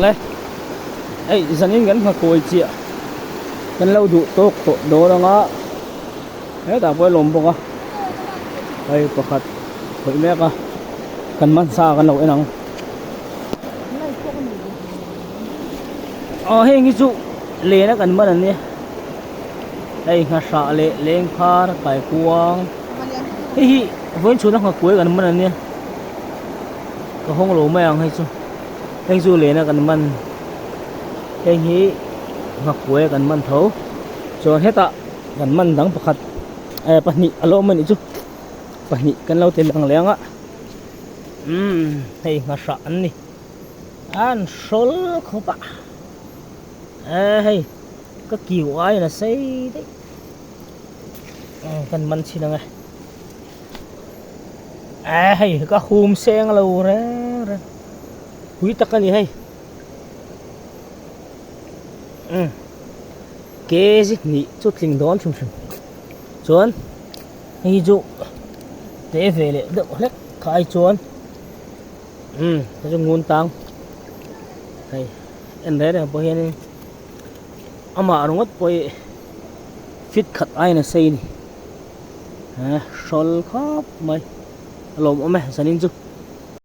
Le hei zanin kan nghakawi chiah kan lo duh tawk tawh dawn anga hetah pawh a lawm bawk a hei pakhat khawih mek a kan man sa kan lo en ang aw heng hi chu len a kan man an nia hei nghahrah leh lengphar kaikuang hei hi vawiin chhuna nghakuai kan man an nia. Ka hawng lo mai ang hei chu heng chu lena kan man heng hi nghakuai kan man tho chuan hetah kan man dang pakhat eh pahnih a lo awm a nih chu pahnih kan lo ti lang leh ang a umm hei nghahrah an ni an hrawl khawp a eh hei ka kiu aiin a sei daih kan man chhin ang e. Eh hei ka hum seng lo reng reng pui tak a ni hei umm kg hnih chu tling dawn hrim hrim chuan hei chu te ve leh deuh hlek kha ai chuan umm hei chu ngun tang hei en reng reng pawh hianin amah ringawt pawh hi fit khat aiin a sei a ni. Hrawl khawp mai a lawmawm e zanin chu.